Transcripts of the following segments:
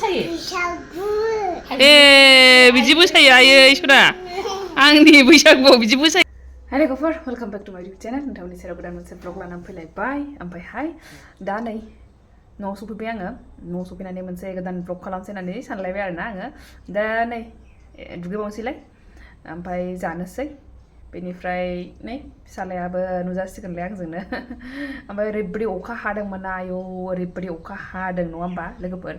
सायो? बिदिबो सायो आयै सना आंनि बैसागुआव बिदिबो सायो हाय लोगोफोर वेलकाम बैक टू माय इउट्यूब चैनल नोंथांनि सेराव गोदान मोनसे ब्लग लानानै फैलायबाय ओमफ्रायहाय दा नै न'आव सफैबाय आङो न'आव सफैनानै मोनसे गोदान ब्लग खालामसै होननानै सानलायबाय आरोना आङो दा नै दुगैबावनोसैलाय ओमफ्राय जानोसै बेनिफ्राय नै फिसालायाबो नुजासिगोनलाय आंजोंनो ओमफ्राय ओरैबायदि अखा हादोंमोन आयौ ओरैबायदि अखा हादों नङा होमबा लोगोफोर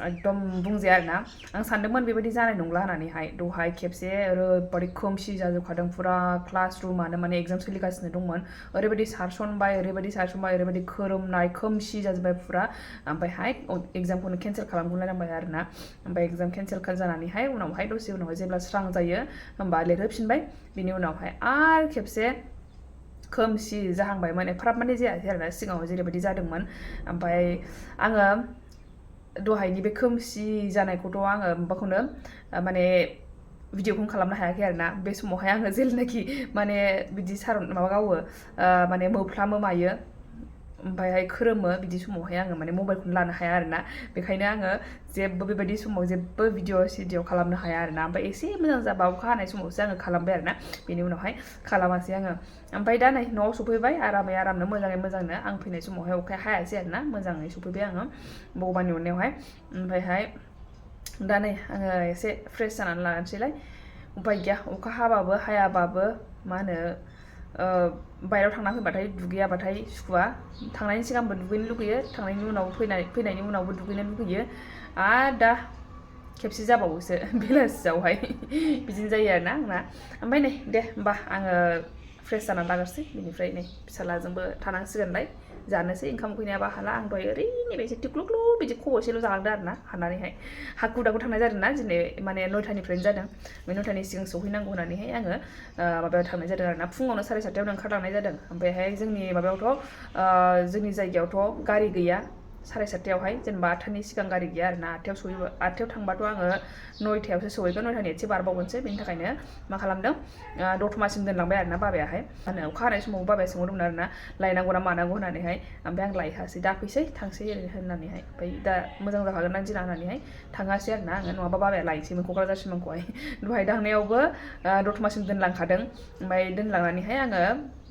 एकदम बुंजाया आरोना आं सानदोंमोन बेबायदि जानाय नंला होननानैहाय दहाय खेबसे ओरैबायदि खोमसि जाजोबखादों फुरा क्लास रुमानो माने एग्जाम सोलिगासिनो दंमोन ओरैबायदि ओरैबायदि खोरोमनाय खोमसि जाजोब्बाय फुरा ओमफ्रायहाय एग्जामखौनो केन्सेल खालामगुलायनांबाय आरोना ओमफ्राय एग्जाम केन्सेल जानानैहाय उनावहाय दसे उनावहाय जेब्ला स्रां जायो होमबा लिरहोफिनबाय बिनि उनावहाय आरो खेबसे खोमसि जाहांबायमोन एफाराब माने जायासै आरोना सिगाङाव जेरैबायदि जादोंमोन ओमफ्राय आङो दहायनि बे खोमसि जानायखौथ' आङो माबाखौनो माने भिडिअखौनो खालामनो हायाखै आरोना बे समावहाय आङो जेलनाखि माने बिदि माबा गावो माने मोफ्लामो मायो ओमफ्रायहाय खोरोमो बिदि समावहाय आङो माने मबाइलखौनो लानो हाया आरोना बेखायनो आङो जेबो बेबायदि समाव जेबो भिडिअ खालामनो हाया आरोना ओमफ्राय एसे मोजां जाबा अखा हानाय समावसो आङो खालामबाय आरोना बेनि उनावहाय खालामासै आङो ओमफ्राय दा नै न'आव सफैबाय आरामनो मोजांनो आं फैनाय समावहाय अखाया हायासै आरोना मोजाङै सफैबाय आङो भगबाननि अननायावहाय ओमफ्रायहाय दा नै आङो एसे फ्रेस जानानै लानोसैलाय उपाय गैया अखा हाबाबो हायाबाबो मा होनो बायहेरायाव थांना फैबाथाय दुगैयाबाथाय सुखुवा थांनायनि सिगांबो दुगैनो लुगैयो थांनायनि उनाव फैनायनि उनावबो दुगैनो लुगैयो आरो दा खेबसे जाबावोसो बेलासियावहाय बिदिनो जायो आरोना आंना ओमफ्राय नै दे होमबा आङो फ्रेस जानानै लाग्रोसै बेनिफ्राय नै फिसालाजोंबो थानांसिगोनलाय जानोसै ओंखाम उखैनायाबा हाला आं दहाय ओरैनो एसे टिक्लुक्लु बिदि खब'सेल' जालांदों आरोना हाननानैहाय हाखु दाखु थांनाय जादों ना दिनै माने 9थानिफ्रायनो जादों बे 9थानि सिगां सहैनांगौ होननानैहाय आङो माबायाव थांनाय जादों आरोना फुङावनो 7:30 ओंखारलांनाय जादों ओमफ्रायहाय जोंनि माबायावथ' जोंनि जायगायावथ' गारि गैया 7:30आवहाय जेनेबा 8थानि सिगां गारि गैया आरोना 8थायाव थांबाथ' आङो 9थायावसो सहैगोन 9थानि एसे बारबावगोनसो बेनि थाखायनो मा खालामदों दतमासिम दोनलांबाय आरोना बाबायाहाय अखा हानाय समाव बाबाया सोंहरदोंमोन आरोना लायनांगौ ना मानांगौ होननानैहाय ओमफ्राय आं लायहासै दा फैसै थांसै ओरै होननानैहाय ओमफ्राय दा मोजां जाखागोन ना दिना होननानैहाय थाङासै आरोना आङो नङाबा बाबाया लायनोसैमोन क'क्राझारसिम आंखौहाय दहाय थांनायावबो दतमासिम दोनलांखादों ओमफ्राय दोनलांनानैहाय आङो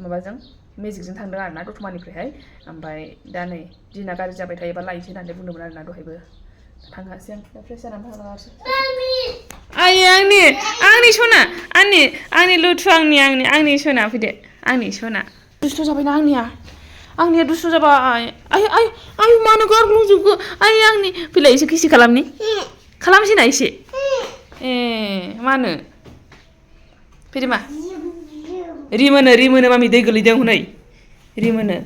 माबाजों मेजिकजों थांदों आरोना दतमानिफ्रायहाय ओमफ्राय दा नै दिना गाज्रि जाबाय थायोबा लायनोसै होननानै बुंदोंमोन आरोना दहायबो थाङासै आं दा फ्रेस जानानै थांलागासै आयै आंनि सना आंनि लुथु आंनि सना फैदो आंनि सना दुस्थ' जाबायना आंनिया दुस्थ' जाबाय आय मानो गारग्लुंजोबखो आंनि फैलाय एसे किसि खालामसै ना एसे मानो फैदो मा रिमोनो मामि दै गोलैदों हनै रिमोनो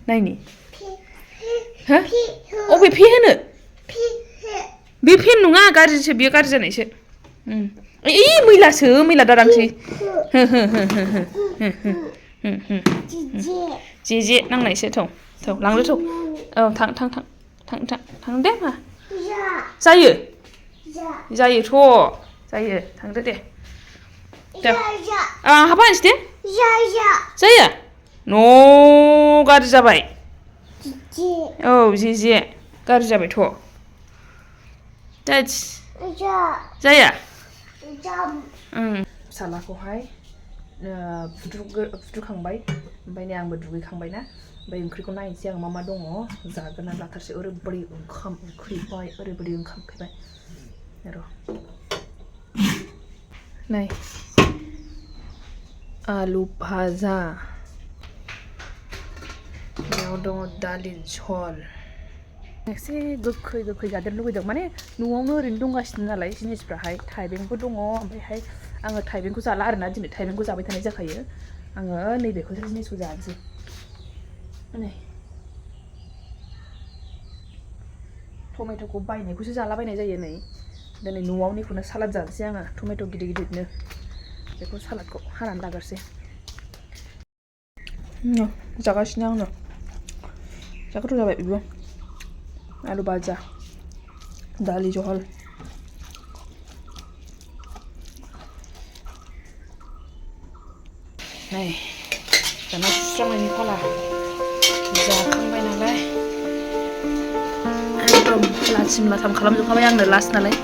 नायनि हो अबे फे होनो बे फेन नङा गाज्रिसो बियो गाज्रि जानायसो मैला दादांसै जे नांनायसो थौ लांदो थौ औ थां दे मा जायोथ' जायो थांदो दे हाबा होनसै दे जाया न' गाज्रि जाबाय औ जे गाज्रि जाबायथ' जाया फिसालाखौहाय फुदुंखांबाय ओमफ्राय नै आंबो दुगैखांबायना ओमफ्राय ओंख्रिखौ नायनोसै आं मा दङ जागोन लाथारसै ओरैबायदि ओंखाम उखैबाय ओरैबायदि ओंखाम उखैबाय र' नै आलु भाजा बेयाव दङ दालि झल एसे गोखै जादेरनो लुगैदों माने न'आवनो ओरैनो दंगासिनो नालाय जिनिसफ्राहाय थाइबेंबो दङ ओमफ्रायहाय आङो थाइबेंखौ जाला आरोना दिनै थाइबेंखौ जाबाय थानाय जाखायो आङो नैबेखौसो जिनिसखौ जानोसै नै टमेट'खौ बायनायखौसो जालाबायनाय जायो नै दिनै न'आवनिखौनो सालाद जानोसै आङो टमेट' गिदिरनो बेखौ सालादखौ हानानै लाग्रोसै जागासिनो आङो जा गोथाव जाबाय बेबो आलु भाजा दालि जहल नै दाना सुस्रांनायनि फाला जाखांबाय नालाय एकदम लाथिम लाथाम खालामजोबखाबाय आंनो लास्ट नालाय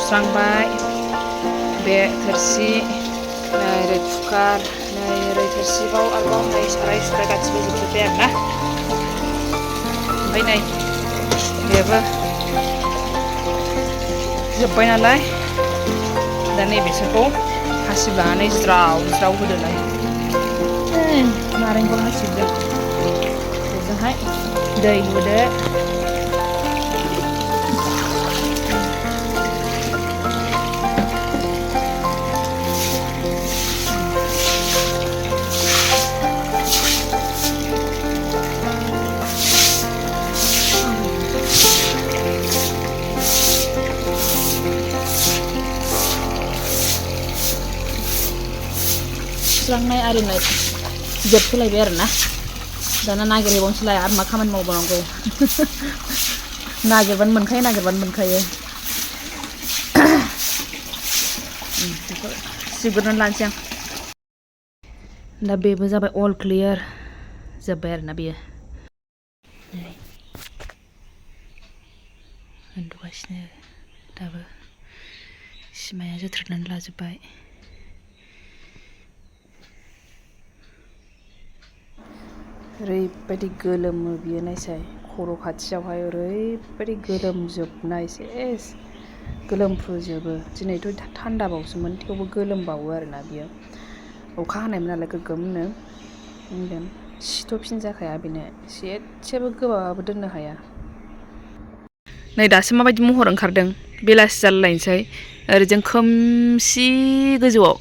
सुस्रांबाय बे थोरसि नै ओरै कुकार नै ओरै थोरसिबाव आरोबाव नै साराय सुराय गासिबो जोबजोब्बाय आरोना ओमफ्राय नै बेबो जोब्बाय नालाय दा नैबेसोरखौ हासिब लानानै ज्राव ज्राव होदोलाय नारेंखल हासिबजों बेजोंहाय दै होदो सुस्रांनाय आरिनाय जोबथ'लायबाय आरोना दाना नागिरहैबावनोसैलाय आरो मा खामानि मावबावनांगौ नागिरबानो मोनखायो बेखौ सिबग्रोनानै लानोसै आं दा बेबो जाबाय अल क्लियार जोब्बाय आरोना बेयो उन्दुगासिनो दाबो सिमाया जोथ्रोदनानै लाजोब्बाय ओरैबायदि गोलोमो बियो नायसाय खर' खाथियावहाय ओरैबायदि गोलोमजोबनाय सेस गोलोमफ्रुजोबो दिनैथ' थान्दाबावसोमोन थेवबो गोलोमबावो आरोना बियो अखा हानायमोन नालाय गोगोमनो सिथ'फिन जाखाया बेनो एसेबो गोबाबाबो दोननो हाया नै दासो माबायदि महर ओंखारदों बेलासि जालायनोसै ओरैजों खोमसि गोजौआव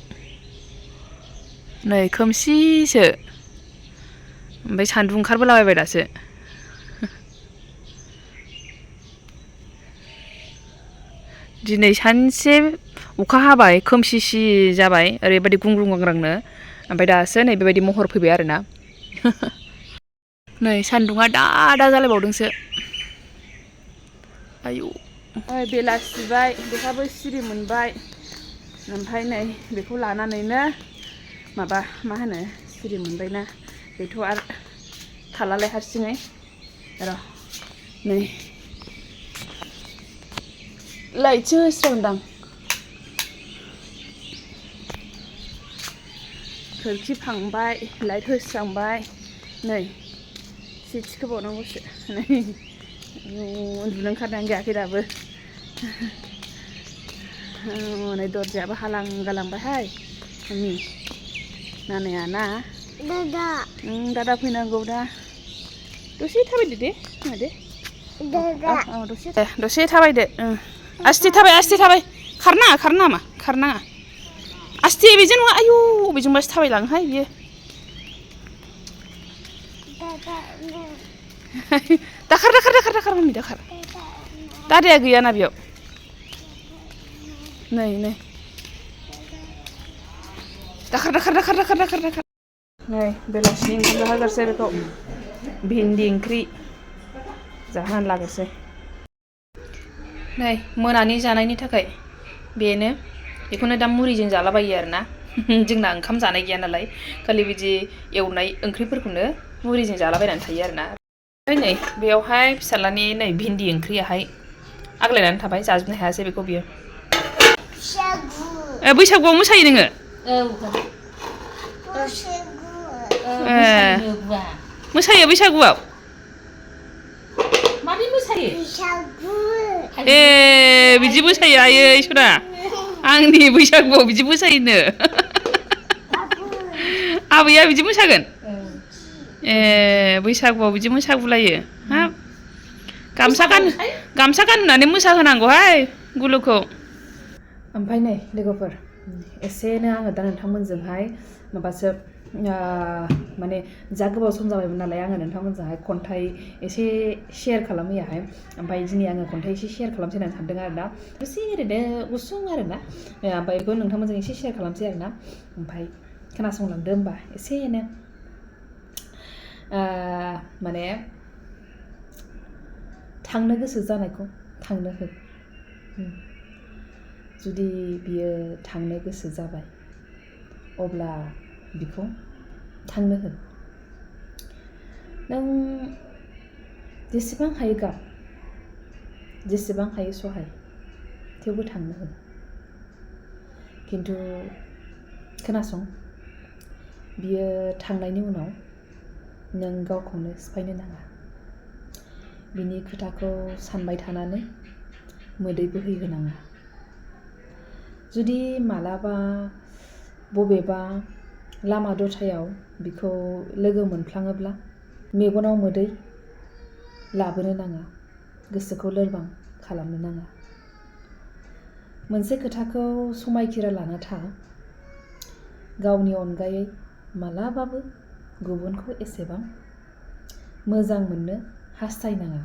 नै खोमसिसो ओमफ्राय सान्दुं ओंखारबोलाबायबाय दासो दिनै सानसे अखा हाबाय खोमसिसि जाबाय ओरैबायदि गुंग्रुं गांग्रांनो ओमफ्राय दासो नै बेबायदि महर फैबाय आरोना नै सान्दुङा दा जालायबावदोंसो आयौ बेलासिबाय बेहाबो सिरि मोनबाय ओमफ्राय नै बेखौ लानानैनो माबा मा होनो सिरि मोनबायना बेथ' आरो थालालाय हारसिङै र' नै लाइटसो होस्रांदां खोरखि फांबाय लाइट होस्रांबाय नै एसे थिखोबावनांगौसो नै उन्दुनो ओंखारनायानो गैयाखै दाबो नै दरजायाबो हालां गालांबायहाय नानाया ना दादा फैनांगौ दा दसे थाबायदो दे दसे थाबायदो आस्थे थाबाय खारनाङा आस्थे बेजों नङा आयौ बेजोंबासो थाबायलाङोहाय बियो दाखार मामि दाखार दादाया गैयाना बेयाव नै दाखार नै बेलासिनि ओंखाम जाहोगोरसै बेखौ भिन्दि ओंख्रि जाहोनानै लागोरसै नै मोनानि जानायनि थाखाय बेखौनो दा मुरिजों जालाबायो आरोना जोंना ओंखाम जानाय गैया नालाय खालि बिदि एवनाय ओंख्रिफोरखौनो मुरिजों जालाबायनानै थायो आरोना ओमफ्राय नै बेयावहाय फिसाज्लानि नै भिन्दि ओंख्रियाहाय आग्लायनानै थाबाय जाजोबनो हायासै बेखौ बियो बैसागुआव मोसायो नोङो मोसायो बैसागुआव माबि मोसायो बिदि मोसायो आयै इसरा आंनि बैसागुआव बिदि मोसायोनो आबैया बिदि मोसागोन बैसागुआव बिदि मोसागुलायो हाब गामसा गाननानै मोसाहोनांगौहाय गुलुखौ ओमफ्राय नै लोगोफोर एसेनो आङो दा नोंथांमोनजोंहाय माबासो माने जा गोबाव सम जाबायमोन नालाय आङो नोंथांमोनजोंहाय खन्थाइ एसे शेयार खालामैयाहाय ओमफ्राय दिनै आङो खन्थाइ एसे शेयार खालामसै होननानै सानदों आरोना एसे ओरैनो गुसुं आरोना ओमफ्राय बेखौ नोंथांमोनजों एसे शेयार खालामसै आरोना ओमफ्राय खोनासंलांदो होमबा एसेनो माने थांनो गोसो जानायखौ थांनो हो जुदि बियो थांनो गोसो जाबाय अब्ला बिखौ थांनो हो नों जेसेबां हायो गाब जेसेबां हायो सहाय थेवबो थांनो हो खिन्थु खोनासं बियो थांनायनि उनाव नों गावखौनो सिफायनो नाङा बिनि खोथाखौ सानबाय थानानै मोदै बोहैहोनाङा जुदि मालाबा बबेबा लामा दथायाव बिखौ लोगो मोनफ्लाङोब्ला मेगनाव मोदै लाबोनो नाङा गोसोखौ लोरबां खालामनो नाङा मोनसे खोथाखौ समायखिरा लाना था गावनि अनगायै मालाबाबो गुबुनखौ एसेबां मोजां मोननो हास्थायनाङा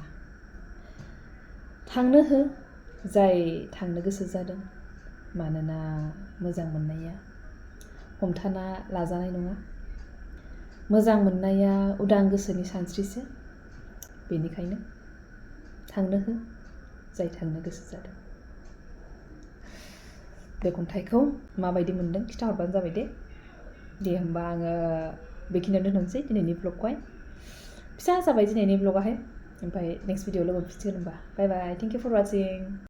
थांनो हो जाय थांनो गोसो जादों मानोना मोजां मोननाया हमथाना लाजानाय नङा मोजां मोननाया उदां गोसोनि सानस्रिसो बेनिखायनो थांनो हो जाय थांनो गोसो जादों बे खन्थाइखौ माबायदि मोनदों खिथाहरबानो जाबाय दे होमबा आङो बेखिनियावनो दोनथ'नोसै दिनैनि ब्लगखौहाय फिसा जाबाय दिनैनि ब्लगाहाय ओमफ्राय नेक्स्ट भिडिअ लोगो मोनफिनसिगोन होमबा बाय बाय थेंक इउ फर वाचिं